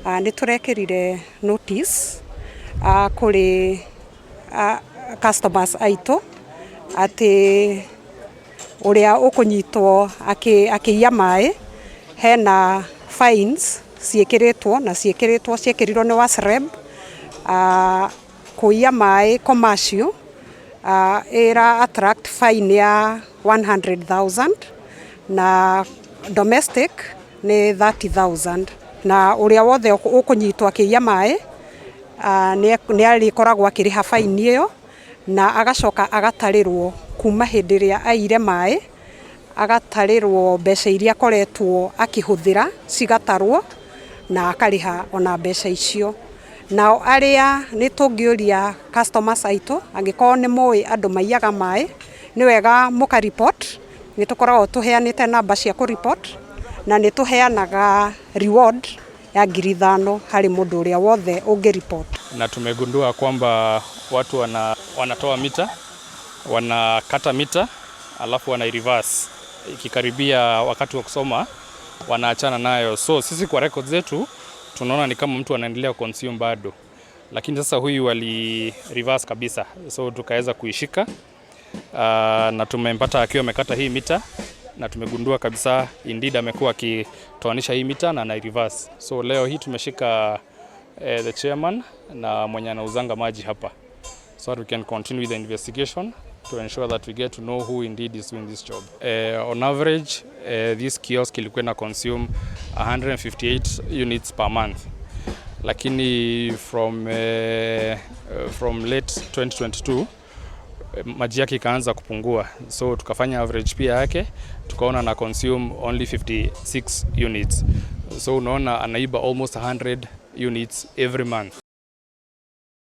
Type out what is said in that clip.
Nĩ tũrekĩrire notice kũrĩ customers aitũ atĩ ũrĩa ũkũnyitwo akĩiya maĩ hena fines ciĩkĩrĩtwo na ciĩkĩrĩtwo ciĩkĩrirwo nĩ WASREB. Kũiya maĩ commercial ĩra attract fine ya 100,000 na domestic nĩ 30,000, na ũrĩa wothe ũkũnyitwo akĩiya maĩ nĩ arĩkoragwo akĩrĩha fine ĩyo na agacoka agatarĩrwo kuma hĩndĩ ĩrĩa aiyire maĩ, agatarĩrwo mbeca iria akoretwo akĩhũthĩra cigatarwo na akarĩha ona mbeca icio. Nao arĩa nĩ tũngĩũria customers aitũ, angĩkorwo nĩ mũĩ andũ maiyaga maĩ, nĩ wega mũka report. Nĩ tũkoragwo tũheanĩte namba cia kũ report na nĩ tũheanaga reward ya 5,000 harĩ mũndũ ũrĩa wothe ũngĩ report. Na tumegundua kwamba watu wanatoa mita, wanakata mita, alafu wana reverse. Ikikaribia wakati wa kusoma wanaachana nayo. So sisi kwa records zetu tunaona ni kama mtu anaendelea consume bado, lakini sasa huyu ali reverse kabisa, so tukaweza kuishika na tumempata akiwa amekata hii mita na tumegundua kabisa indeed amekuwa akitoanisha hii mita na ana reverse. So leo hii tumeshika the chairman na mwenye anauzanga maji hapa so that we can continue with the investigation to ensure that we get to know who indeed is doing this job. On average, this kiosk ilikuwa ina consume 158 units per month, lakini from late 2022 maji yake ikaanza kupungua, so tukafanya average pia yake tukaona na consume only 56 units, so unaona anaiba almost 100 units every month.